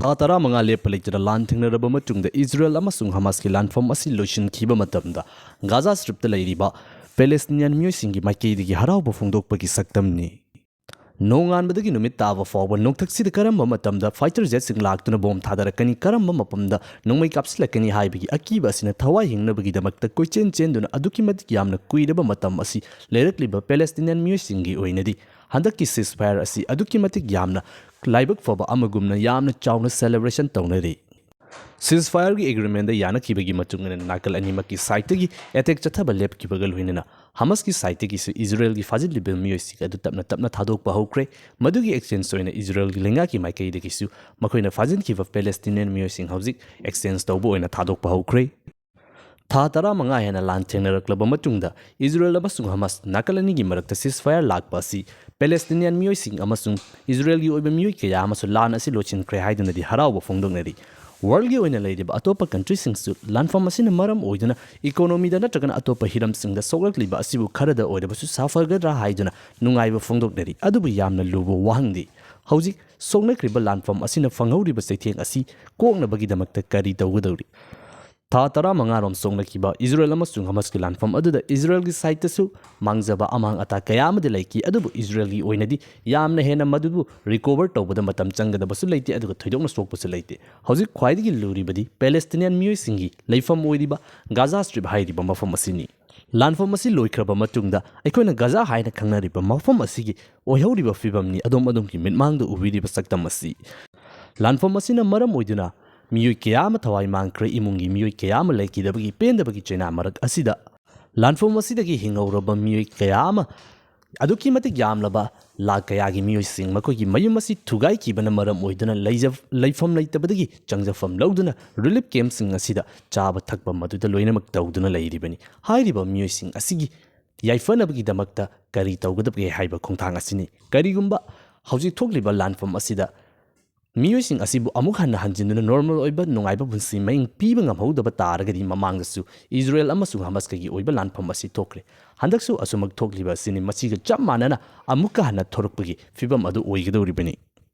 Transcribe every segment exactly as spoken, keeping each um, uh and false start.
ꯊꯥ ꯇꯔꯥꯃꯉꯥ ꯂꯦꯞꯄ ꯂꯩꯇꯅ ꯂꯥꯟ ꯊꯦꯡꯅꯔꯕ ꯃꯇꯨꯡꯗ ꯏꯖꯔꯦꯜ ꯑꯃꯁꯨꯡ ꯍꯃꯥꯁꯀꯤ ꯂꯥꯟꯐꯝ ꯑꯁꯤ ꯂꯣꯏꯁꯤꯟꯈꯤꯕ ꯃꯇꯝꯗ ꯒꯥꯖꯥ ꯁ꯭ꯇ꯭ꯔꯤꯞꯇ ꯂꯩꯔꯤꯕ ꯄꯦꯂꯦꯁꯇꯤꯅꯤꯌꯥꯟ ꯃꯤꯑꯣꯏꯁꯤꯡꯒꯤ ꯃꯥꯏꯀꯩꯗꯒꯤ ꯍꯔꯥꯎꯕ ꯐꯣꯡꯗꯣꯛꯄꯒꯤ ꯁꯛꯇꯝꯅꯤ꯫ ꯅꯣꯡꯉꯥꯟꯕꯗꯒꯤ ꯅꯨꯃꯤꯠ ꯇꯥꯕ ꯐꯥꯎꯕ ꯅꯣꯡꯊꯛꯁꯤꯗ ꯀꯔꯝꯕ ꯃꯇꯝꯗ ꯐꯥꯏꯇꯔ ꯖꯦꯠꯁꯤꯡ ꯂꯥꯛꯇꯨꯅ ꯕꯣꯝ ꯊꯥꯗꯔꯛꯀꯅꯤ, ꯀꯔꯝꯕ ꯃꯐꯝꯗ ꯅꯣꯡꯃꯩ ꯀꯥꯞꯁꯤꯜꯂꯛꯀꯅꯤ ꯍꯥꯏꯕꯒꯤ ꯑꯀꯤꯕ ꯑꯁꯤꯅ ꯊꯋꯥꯏ ꯍꯤꯡꯅꯕꯒꯤꯗꯃꯛꯇ ꯀꯣꯏꯆꯦꯟ ꯆꯦꯟꯗꯨꯅ ꯑꯗꯨꯛꯀꯤ ꯃꯇꯤꯛ ꯌꯥꯝꯅ ꯀꯨꯏꯔꯕ ꯃꯇꯝ ꯑꯁꯤ ꯂꯩꯔꯛꯂꯤꯕ ꯄꯦꯂꯦꯁꯇꯤꯅꯤꯌꯥꯟ ꯃꯤꯑꯣꯏꯁꯤꯡꯒꯤ ꯑꯣꯏꯅꯗꯤ ꯍꯟꯗꯛꯀꯤ ceasefire ꯑꯁꯤ ꯑꯗꯨꯛꯀꯤ ꯃꯇꯤꯛ ꯌꯥꯝꯅ ꯂꯥꯏꯕꯛ ꯐꯕ ꯑꯃꯒꯨꯝꯅ ꯌꯥꯝꯅ ꯆꯥꯎꯅ celebration ꯇꯧꯅꯔꯤ꯫ Ceasefireꯒꯤ agreementꯗ ꯌꯥꯅꯈꯤꯕꯒꯤ ꯃꯇꯨꯡ ꯏꯟꯅ ꯅꯥꯀꯜ ꯑꯅꯤꯃꯛꯀꯤ sideꯇꯒꯤ attack ꯆꯠꯊꯕ ꯂꯦꯞꯈꯤꯕꯒ ꯂꯣꯏꯅꯅ ꯍꯃꯥꯁꯀꯤ sideꯇꯒꯤꯁꯨ ꯏꯖꯔꯦꯜꯒꯤ ꯐꯥꯖꯤꯜꯂꯤꯕ ꯃꯤꯑꯣꯏꯁꯤꯡ ꯑꯗꯨ ꯇꯞꯅ ꯇꯞꯅ ꯊꯥꯗꯣꯛꯄ ꯍꯧꯈ꯭ꯔꯦ꯫ ꯃꯗꯨꯒꯤ exchange ꯑꯣꯏꯅ ꯏꯖꯔꯦꯜꯒꯤ ꯂꯩꯉꯥꯛꯀꯤ ꯃꯥꯏꯀꯩꯗꯒꯤꯁꯨ ꯃꯈꯣꯏꯅ ꯐꯥꯖꯤꯟꯈꯤꯕ ꯄꯦꯂꯦꯁꯇꯤꯅꯤꯌꯟ ꯃꯤꯑꯣꯏꯁꯤꯡ ꯍꯧꯖꯤꯛ exchange ꯇꯧꯕ ꯑꯣꯏꯅ ꯊꯥꯗꯣꯛꯄ ꯍꯧꯈ꯭ꯔꯦ꯫ ꯊꯥ ꯇꯔꯥꯃꯉꯥ ꯍꯦꯟꯅ ꯂꯥꯟ ꯊꯦꯡꯅꯔꯛꯂꯕ ꯃꯇꯨꯡꯗ ꯏꯖꯔꯦꯜ ꯑꯃꯁꯨꯡ ꯍꯃꯥꯁ ꯅꯥꯀꯜ ꯑꯅꯤꯒꯤ ꯃꯔꯛꯇ ceasefire ꯂꯥꯛꯄ ꯑꯁꯤ ꯄꯦꯂꯦꯁꯇꯤꯅꯤꯌꯟ ꯃꯤꯑꯣꯏꯁꯤꯡ ꯑꯃꯁꯨꯡ ꯏꯖꯔꯦꯜꯒꯤ ꯑꯣꯏꯕ ꯃꯤꯑꯣꯏ ꯀꯌꯥ ꯑꯃꯁꯨ ꯂꯥꯟ ꯑꯁꯤ ꯂꯣꯏꯁꯤꯟꯈ꯭ꯔꯦ ꯍꯥꯏꯗꯨꯅꯗꯤ ꯍꯔꯥꯎꯕ ꯐꯣꯡꯗꯣꯛꯅꯔꯤ꯫ Worldꯒꯤ ꯑꯣꯏꯅ ꯂꯩꯔꯤꯕ ꯑꯇꯣꯞꯄ countryꯁꯤꯡꯁꯨ ꯂꯥꯟꯐꯝ ꯑꯁꯤꯅ ꯃꯔꯝ ꯑꯣꯏꯗꯨꯅ economyꯗ ꯅꯠꯇ꯭ꯔꯒꯅ ꯑꯇꯣꯞꯄ ꯍꯤꯔꯝꯁꯤꯡꯗ ꯁꯣꯛꯂꯛꯂꯤꯕ ꯑꯁꯤꯕꯨ ꯈꯔꯗ ꯑꯣꯏꯔꯕꯁꯨ ꯁꯥꯐꯒꯗ꯭ꯔꯥ ꯍꯥꯏꯗꯨꯅ ꯅꯨꯡꯉꯥꯏꯕ ꯐꯣꯡꯗꯣꯛꯅꯔꯤ꯫ ꯑꯗꯨꯕꯨ ꯌꯥꯝꯅ ꯂꯨꯕ ꯋꯥꯍꯪꯗꯤ ꯍꯧꯖꯤꯛ ꯁꯣꯛꯅꯈ꯭ꯔꯤꯕ ꯂꯥꯟꯐꯝ ꯑꯁꯤꯅ ꯐꯪꯍꯧꯔꯤꯕ ꯆꯩꯊꯦꯡ ꯑꯁꯤ ꯀꯣꯛꯅꯕꯒꯤꯗꯃꯛꯇ ꯀꯔꯤ ꯇꯧꯒꯗꯧꯔꯤ? ꯊꯥ ꯇꯔꯥꯃꯉꯥꯔꯣꯝ ꯁꯣꯛꯅꯈꯤꯕ ꯏꯖꯔꯦꯜ ꯑꯃꯁꯨꯡ ꯍꯃꯥꯁꯀꯤ ꯂꯥꯟꯐꯝ ꯑꯗꯨꯗ ꯏꯖꯔꯦꯜꯒꯤ sideꯇꯁꯨ ꯃꯥꯡꯖꯕ ꯑꯃꯥꯡ ꯑꯇꯥ ꯀꯌꯥ ꯑꯃꯗꯤ ꯂꯩꯈꯤ, ꯑꯗꯨꯕꯨ ꯏꯖꯔꯦꯜꯒꯤ ꯑꯣꯏꯅꯗꯤ ꯌꯥꯝꯅ ꯍꯦꯟꯅ ꯃꯗꯨꯕꯨ recover ꯇꯧꯕꯗ ꯃꯇꯝ ꯆꯪꯒꯗꯕꯁꯨ ꯂꯩꯇꯦ, ꯑꯗꯨꯒ ꯊꯣꯏꯗꯣꯛꯅ ꯁꯣꯛꯄꯁꯨ ꯂꯩꯇꯦ꯫ ꯍꯧꯖꯤꯛ ꯈ꯭ꯋꯥꯏꯗꯒꯤ ꯂꯨꯔꯤꯕꯗꯤ ꯄꯦꯂꯦꯁꯇꯤꯅꯤꯌꯟ ꯃꯤꯑꯣꯏꯁꯤꯡꯒꯤ ꯂꯩꯐꯝ ꯑꯣꯏꯔꯤꯕ ꯒꯥꯖꯥ ꯁ꯭ꯇ꯭ꯔꯤꯞ ꯍꯥꯏꯔꯤꯕ ꯃꯐꯝ ꯑꯁꯤꯅꯤ꯫ ꯂꯥꯟꯐꯝ ꯑꯁꯤ ꯂꯣꯏꯈ꯭ꯔꯕ ꯃꯇꯨꯡꯗ ꯑꯩꯈꯣꯏꯅ ꯒꯥꯖꯥ ꯍꯥꯏꯅ ꯈꯪꯅꯔꯤꯕ ꯃꯐꯝ ꯑꯁꯤꯒꯤ ꯑꯣꯏꯍꯧꯔꯤꯕ ꯐꯤꯕꯝꯅꯤ ꯑꯗꯣꯝ ꯑꯗꯣꯝꯒꯤ ꯃꯤꯠꯃꯥꯡꯗ ꯎꯕꯤꯔꯤꯕ ꯁꯛꯇꯝ ꯑꯁꯤ꯫ ꯂꯥꯟꯐꯝ ꯑꯁꯤꯅ ꯃꯔꯝ ꯑꯣꯏꯗꯨꯅ ꯃꯤꯑꯣꯏ ꯀꯌꯥ ꯑꯃ ꯊꯋꯥꯏ ꯃꯥꯡꯈ꯭ꯔꯦ, ꯏꯃꯨꯡꯒꯤ ꯃꯤꯑꯣꯏ ꯀꯌꯥ ꯑꯃ ꯂꯩꯈꯤꯗꯕꯒꯤ ꯄꯦꯟꯗꯕꯒꯤ ꯆꯩꯅꯥ ꯃꯔꯛ ꯑꯁꯤꯗ ꯂꯥꯟꯐꯝ ꯑꯁꯤꯗꯒꯤ ꯍꯤꯡꯍꯧꯔꯕ ꯃꯤꯑꯣꯏ ꯀꯌꯥ ꯑꯃ ꯑꯗꯨꯛꯀꯤ ꯃꯇꯤꯛ ꯌꯥꯝꯂꯕ ꯂꯥꯈ ꯀꯌꯥꯒꯤ ꯃꯤꯑꯣꯏꯁꯤꯡ ꯃꯈꯣꯏꯒꯤ ꯃꯌꯨꯝ ꯑꯁꯤ ꯊꯨꯒꯥꯏꯈꯤꯕꯅ ꯃꯔꯝ ꯑꯣꯏꯗꯨꯅ ꯂꯩꯖ-, ꯂꯩꯐꯝ ꯂꯩꯇꯕꯗꯒꯤ ꯆꯪꯖꯐꯝ ꯂꯧꯗꯨꯅ relief campꯁꯤꯡ ꯑꯁꯤꯗ ꯆꯥꯕ ꯊꯛꯄ ꯃꯗꯨꯗ ꯂꯣꯏꯅꯃꯛ ꯇꯧꯗꯨꯅ ꯂꯩꯔꯤꯕꯅꯤ꯫ ꯍꯥꯏꯔꯤꯕ ꯃꯤꯑꯣꯏꯁꯤꯡ ꯑꯁꯤꯒꯤ ꯌꯥꯏꯐꯅꯕꯒꯤꯗꯃꯛꯇ ꯀꯔꯤ ꯇꯧꯒꯗꯕꯒꯦ ꯍꯥꯏꯕ ꯈꯣꯡꯊꯥꯡ ꯑꯁꯤꯅꯤ꯫ ꯀꯔꯤꯒꯨꯝꯕ ꯍꯧꯖꯤꯛ ꯊꯣꯛꯂꯤꯕ ꯂꯥꯟꯐꯝ ꯑꯁꯤꯗ ꯃꯤꯑꯣꯏꯁꯤꯡ ꯑꯁꯤꯕꯨ ꯑꯃꯨꯛ ꯍꯟꯅ ꯍꯟꯖꯤꯟꯗꯨꯅ normal ꯑꯣꯏꯕ ꯅꯨꯡꯉꯥꯏꯕ ꯄꯨꯟꯁꯤ ꯃꯍꯤꯡ ꯄꯤꯕ ꯉꯝꯍꯧꯗꯕ ꯇꯥꯔꯒꯗꯤ ꯃꯃꯥꯡꯗꯁꯨ ꯏꯖꯔꯦꯜ ꯑꯃꯁꯨꯡ ꯍꯃꯥꯁꯀꯒꯤ ꯑꯣꯏꯕ ꯂꯥꯟꯐꯝ ꯑꯁꯤ ꯊꯣꯛꯈ꯭ꯔꯦ꯫ ꯍꯟꯗꯛꯁꯨ ꯑꯁꯨꯝꯃꯛ ꯊꯣꯛꯂꯤꯕ ꯑꯁꯤꯅꯤ꯫ ꯃꯁꯤꯒ ꯆꯞ ꯃꯥꯟꯅꯅ ꯑꯃꯨꯛꯀ ꯍꯟꯅ ꯊꯣꯔꯛꯄꯒꯤ ꯐꯤꯕꯝ ꯑꯗꯨ ꯑꯣꯏꯒꯗꯧꯔꯤꯕꯅꯤ꯫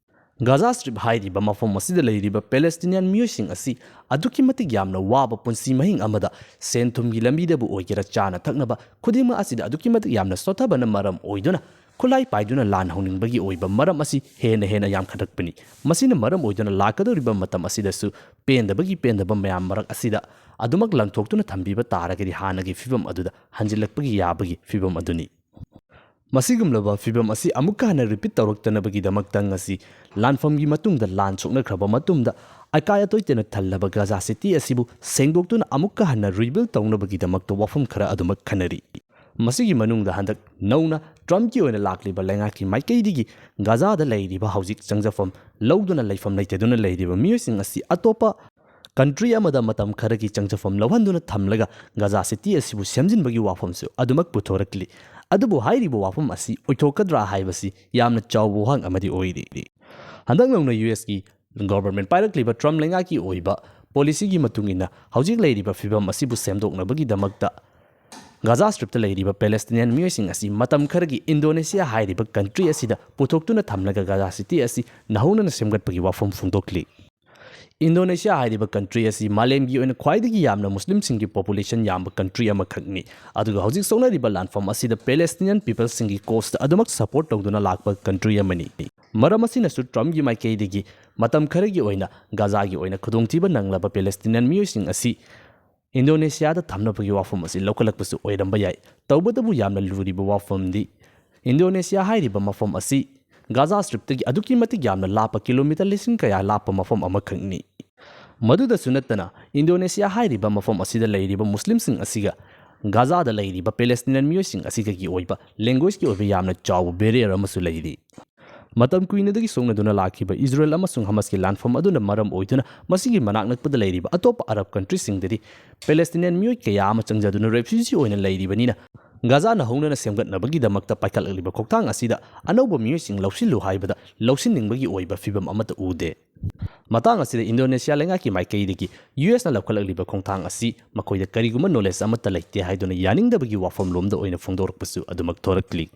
ꯒꯥꯖꯥ ꯁ꯭ꯇ꯭ꯔꯤꯞ ꯍꯥꯏꯔꯤꯕ ꯃꯐꯝ ꯑꯁꯤꯗ ꯂꯩꯔꯤꯕ ꯄꯦꯂꯦꯁꯇꯤꯅꯤꯌꯥꯟ ꯃꯤꯑꯣꯏꯁꯤꯡ ꯑꯁꯤ ꯑꯗꯨꯛꯀꯤ ꯃꯇꯤꯛ ꯌꯥꯝꯅ ꯋꯥꯕ ꯄꯨꯟꯁꯤ ꯃꯍꯤꯡ ꯑꯃꯗ, ꯁꯦꯟ ꯊꯨꯝꯒꯤ ꯂꯝꯕꯤꯗꯕꯨ ꯑꯣꯏꯒꯦꯔꯥ, ꯆꯥꯅ ꯊꯛꯅꯕ ꯈꯨꯗꯤꯡꯃꯛ ꯑꯁꯤꯗ ꯑꯗꯨꯛꯀꯤ ꯃꯇꯤꯛ ꯌꯥꯝꯅ ꯁꯣꯠꯊꯕꯅ ꯃꯔꯝ ꯑꯣꯏꯗꯨꯅ, ꯈꯨꯠꯂꯥꯏ ꯄꯥꯏꯗꯨꯅ ꯂꯥꯟ ꯍꯧꯅꯤꯡꯕꯒꯤ ꯑꯣꯏꯕ ꯃꯔꯝ ꯑꯁꯤ ꯍꯦꯟꯅ ꯍꯦꯟꯅ ꯌꯥꯝꯈꯠꯂꯛꯄꯅꯤ꯫ ꯃꯁꯤꯅ ꯃꯔꯝ ꯑꯣꯏꯗꯨꯅ ꯂꯥꯛꯀꯗꯧꯔꯤꯕ ꯃꯇꯝ ꯑꯁꯤꯗꯁꯨ ꯄꯦꯟꯗꯕꯒꯤ ꯄꯦꯟꯗꯕ ꯃꯌꯥꯝ ꯃꯔꯛ ꯑꯁꯤꯗ ꯑꯗꯨꯃꯛ ꯂꯪꯊꯣꯛꯇꯨꯅ ꯊꯝꯕꯤꯕ ꯇꯥꯔꯒꯗꯤ ꯍꯥꯟꯅꯒꯤ ꯐꯤꯕꯝ ꯑꯗꯨꯗ ꯍꯟꯖꯤꯜꯂꯛꯄꯒꯤ ꯌꯥꯕꯒꯤ ꯐꯤꯕꯝ ꯑꯗꯨꯅꯤ꯫ ꯃꯁꯤꯒꯨꯝꯂꯕ ꯐꯤꯕꯝ ꯑꯁꯤ ꯑꯃꯨꯛꯀ ꯍꯟꯅ ꯔꯤꯄꯤꯠ ꯇꯧꯔꯛꯇꯅꯕꯒꯤꯗꯃꯛꯇ ꯉꯁꯤ ꯂꯥꯟꯐꯝꯒꯤ ꯃꯇꯨꯡꯗ ꯂꯥꯟ ꯁꯣꯛꯅꯈ꯭ꯔꯕ ꯃꯇꯨꯡꯗ ꯑꯀꯥꯏ ꯑꯇꯣꯏꯇꯅ ꯊꯜꯂꯕ ꯒꯥꯖꯥ ꯁꯤꯇꯤ ꯑꯁꯤꯕꯨ ꯁꯦꯡꯗꯣꯛꯇꯨꯅ ꯑꯃꯨꯛꯀ ꯍꯟꯅ ꯔꯤꯕꯤꯜ ꯇꯧꯅꯕꯒꯤꯗꯃꯛꯇ ꯋꯥꯐꯝ ꯈꯔ ꯑꯗꯨꯃꯛ ꯈꯟꯅꯔꯤ꯫ ꯃꯁꯤꯒꯤ ꯃꯅꯨꯡꯗ ꯍꯟꯗꯛ ꯅꯧꯅ ꯇ꯭ꯔꯝꯞꯀꯤ ꯑꯣꯏꯅ ꯂꯥꯛꯂꯤꯕ ꯂꯩꯉꯥꯛꯀꯤ ꯃꯥꯏꯀꯩꯗꯒꯤ ꯒꯥꯖꯥꯗ ꯂꯩꯔꯤꯕ, ꯍꯧꯖꯤꯛ ꯆꯪꯖꯐꯝ ꯂꯧꯗꯨꯅ ꯂꯩꯐꯝ ꯂꯩꯇꯗꯨꯅ ꯂꯩꯔꯤꯕ ꯃꯤꯑꯣꯏꯁꯤꯡ ꯑꯁꯤ ꯑꯇꯣꯞꯄ ꯀꯟꯇ꯭ꯔꯤ ꯑꯃꯗ ꯃꯇꯝ ꯈꯔꯒꯤ ꯆꯪꯖꯐꯝ ꯂꯧꯍꯟꯗꯨꯅ ꯊꯝꯂꯒ ꯒꯥꯖꯥ ꯁꯤꯇꯤ ꯑꯁꯤꯕꯨ ꯁꯦꯝꯖꯤꯟꯕꯒꯤ ꯋꯥꯐꯝꯁꯨ ꯑꯗꯨꯃꯛ ꯄꯨꯊꯣꯔꯛꯂꯤ꯫ ꯑꯗꯨꯕꯨ ꯍꯥꯏꯔꯤꯕ ꯋꯥꯐꯝ ꯑꯁꯤ ꯑꯣꯏꯊꯣꯛꯀꯗ꯭ꯔꯥ ꯍꯥꯏꯕꯁꯤ ꯌꯥꯝꯅ ꯆꯥꯎꯕ ꯋꯥꯍꯪ ꯑꯃꯗꯤ ꯑꯣꯏꯔꯤ꯫ ꯍꯟꯗꯛ ꯅꯧꯅ ꯌꯨ ꯑꯦꯁꯀꯤ ꯒꯣꯚꯔꯟꯃꯦꯟꯠ ꯄꯥꯏꯔꯛꯂꯤꯕ ꯇ꯭ꯔꯝꯞ ꯂꯩꯉꯥꯛꯀꯤ ꯑꯣꯏꯕ ꯄꯣꯂꯤꯁꯤꯒꯤ ꯃꯇꯨꯡ ꯏꯟꯅ ꯍꯧꯖꯤꯛ ꯂꯩꯔꯤꯕ ꯐꯤꯕꯝ ꯑꯁꯤꯕꯨ ꯁꯦꯝꯗꯣꯛꯅꯕꯒꯤꯗꯃꯛꯇ ꯒꯥꯖꯥ ꯁ꯭ꯇ꯭ꯔꯤꯞꯇ ꯂꯩꯔꯤꯕ ꯄꯦꯂꯦꯁꯇꯤꯅꯤꯌꯥꯟ ꯃꯤꯑꯣꯏꯁꯤꯡ ꯑꯁꯤ ꯃꯇꯝ ꯈꯔꯒꯤ ꯏꯟꯗꯣꯅꯦꯁꯤꯌꯥ ꯍꯥꯏꯔꯤꯕ ꯀꯟꯇ꯭ꯔꯤ ꯑꯁꯤꯗ ꯄꯨꯊꯣꯛꯇꯨꯅ ꯊꯝꯂꯒ ꯒꯥꯖꯥ ꯁꯤꯇꯤ ꯑꯁꯤ ꯅꯧꯍꯧꯅꯅ ꯁꯦꯝꯒꯠꯄꯒꯤ ꯋꯥꯐꯝ ꯐꯣꯡꯗꯣꯛꯂꯤ꯫ ꯏꯟꯗꯣꯅꯦꯁꯤꯌꯥ ꯍꯥꯏꯔꯤꯕ ꯀꯟꯇ꯭ꯔꯤ ꯑꯁꯤ ꯃꯥꯂꯦꯝꯒꯤ ꯑꯣꯏꯅ ꯈ꯭ꯋꯥꯏꯗꯒꯤ ꯌꯥꯝꯅ ꯃꯨꯁꯂꯤꯝꯁꯤꯡꯒꯤ ꯄꯣꯄꯨꯂꯦꯁꯟ ꯌꯥꯝꯕ ꯀꯟꯇ꯭ꯔꯤ ꯑꯃꯈꯛꯅꯤ꯫ ꯑꯗꯨꯒ ꯍꯧꯖꯤꯛ ꯁꯣꯛꯅꯔꯤꯕ ꯂꯥꯟꯐꯝ ꯑꯁꯤꯗ ꯄꯦꯂꯦꯁꯇꯤꯅꯤꯌꯟ ꯄꯤꯄꯜꯁꯤꯡꯒꯤ ꯀꯣꯁꯇ ꯑꯗꯨꯃꯛ ꯁꯄꯣꯔꯠ ꯇꯧꯗꯨꯅ ꯂꯥꯛꯄ ꯀꯟꯇ꯭ꯔꯤ ꯑꯃꯅꯤ꯫ ꯃꯔꯝ ꯑꯁꯤꯅꯁꯨ ꯇ꯭ꯔꯝꯞꯀꯤ ꯃꯥꯏꯀꯩꯗꯒꯤ ꯃꯇꯝ ꯈꯔꯒꯤ ꯑꯣꯏꯅ ꯒꯥꯖꯥꯒꯤ ꯑꯣꯏꯅ ꯈꯨꯗꯣꯡꯊꯤꯕ ꯅꯪꯂꯕ ꯄꯦꯂꯦꯁꯇꯤꯅꯤꯌꯟ ꯃꯤꯑꯣꯏꯁꯤꯡ ꯑꯁꯤ ꯏꯟꯗꯣꯅꯦꯁꯤꯌꯥꯗ ꯊꯝꯅꯕꯒꯤ ꯋꯥꯐꯝ ꯑꯁꯤ ꯂꯧꯈꯠꯂꯛꯄꯁꯨ ꯑꯣꯏꯔꯝꯕ ꯌꯥꯏ꯫ ꯇꯧꯕꯇꯕꯨ ꯌꯥꯝꯅ ꯂꯨꯔꯤꯕ ꯋꯥꯐꯝꯗꯤ ꯏꯟꯗꯣꯅꯦꯁꯤꯌꯥ ꯍꯥꯏꯔꯤꯕ ꯃꯐꯝ ꯑꯁꯤ ꯒꯥꯖꯥ ꯁ꯭ꯇ꯭ꯔꯤꯞꯇꯒꯤ ꯑꯗꯨꯛꯀꯤ ꯃꯇꯤꯛ ꯌꯥꯝꯅ ꯂꯥꯞꯄ, ꯀꯤꯂꯣꯃꯤꯇꯔ ꯂꯤꯁꯤꯡ ꯀꯌꯥ ꯂꯥꯞꯄ ꯃꯐꯝ ꯑꯃꯈꯛꯅꯤ꯫ ꯃꯗꯨꯗꯁꯨ ꯅꯠꯇꯅ ꯏꯟꯗꯣꯅꯦꯁꯤꯌꯥ ꯍꯥꯏꯔꯤꯕ ꯃꯐꯝ ꯑꯁꯤꯗ ꯂꯩꯔꯤꯕ ꯃꯨꯁꯂꯤꯝꯁꯤꯡ ꯑꯁꯤꯒ ꯒꯥꯖꯥꯗ ꯂꯩꯔꯤꯕ ꯄꯦꯂꯦꯁꯇꯤꯅꯤꯌꯟ ꯃꯤꯑꯣꯏꯁꯤꯡ ꯑꯁꯤꯒꯒꯤ ꯑꯣꯏꯕ ꯂꯦꯡꯒ꯭ꯋꯦꯖꯀꯤ ꯑꯣꯏꯕ ꯌꯥꯝꯅ ꯆꯥꯎꯕ ꯕꯦꯔꯤꯌꯔ ꯑꯃꯁꯨ ꯂꯩꯔꯤ꯫ ꯃꯇꯝ ꯀꯨꯏꯅꯗꯒꯤ ꯁꯣꯛꯅꯗꯨꯅ ꯂꯥꯛꯈꯤꯕ ꯏꯖꯔꯦꯜ ꯑꯃꯁꯨꯡ ꯍꯃꯁꯀꯤ ꯂꯥꯟꯐꯝ ꯑꯗꯨꯅ ꯃꯔꯝ ꯑꯣꯏꯗꯨꯅ ꯃꯁꯤꯒꯤ ꯃꯅꯥꯛ ꯅꯛꯄꯗ ꯂꯩꯔꯤꯕ ꯑꯇꯣꯞꯄ ꯑꯔꯕ ꯀꯟꯇ꯭ꯔꯤꯁꯤꯡꯗꯗꯤ ꯄꯦꯂꯦꯁꯇꯤꯅꯤꯌꯟ ꯃꯤꯑꯣꯏ ꯀꯌꯥ ꯑꯃ ꯆꯪꯖꯗꯨꯅ ꯔꯦꯐ꯭ꯌꯨꯖꯤ ꯑꯣꯏꯅ ꯂꯩꯔꯤꯕꯅꯤꯅ ꯒꯥꯖꯥꯅ ꯍꯧꯅꯅ ꯁꯦꯝꯒꯠꯅꯕꯒꯤꯗꯃꯛꯇ ꯄꯥꯏꯈꯠꯂꯛꯂꯤꯕ ꯈꯣꯡꯊꯥꯡ ꯑꯁꯤꯗ ꯑꯅꯧꯕ ꯃꯤꯑꯣꯏꯁꯤꯡ ꯂꯧꯁꯤꯜꯂꯨ ꯍꯥꯏꯕꯗ ꯂꯧꯁꯤꯟꯅꯤꯡꯕꯒꯤ ꯑꯣꯏꯕ ꯐꯤꯕꯝ ꯑꯃꯠꯇ ꯎꯗꯦ꯫ ꯃꯇꯥꯡ ꯑꯁꯤꯗ ꯏꯟꯗꯣꯅꯦꯁꯤꯌꯥ ꯂꯩꯉꯥꯛꯀꯤ ꯃꯥꯏꯀꯩꯗꯒꯤ ꯌꯨ ꯑꯦꯁꯅ ꯂꯧꯈꯠꯂꯛꯂꯤꯕ ꯈꯣꯡꯊꯥꯡ ꯑꯁꯤ ꯃꯈꯣꯏꯗ ꯀꯔꯤꯒꯨꯝꯕ ꯅꯣꯂꯦꯖ ꯑꯃꯠꯇ ꯂꯩꯇꯦ ꯍꯥꯏꯗꯨꯅ ꯌꯥꯅꯤꯡꯗꯕꯒꯤ ꯋꯥꯐꯝꯂꯣꯝꯗ ꯑꯣꯏꯅ ꯐꯣꯡꯗꯣꯔꯛꯄꯁꯨ ꯑꯗꯨꯃꯛ ꯊꯣꯔꯛꯂꯤ꯫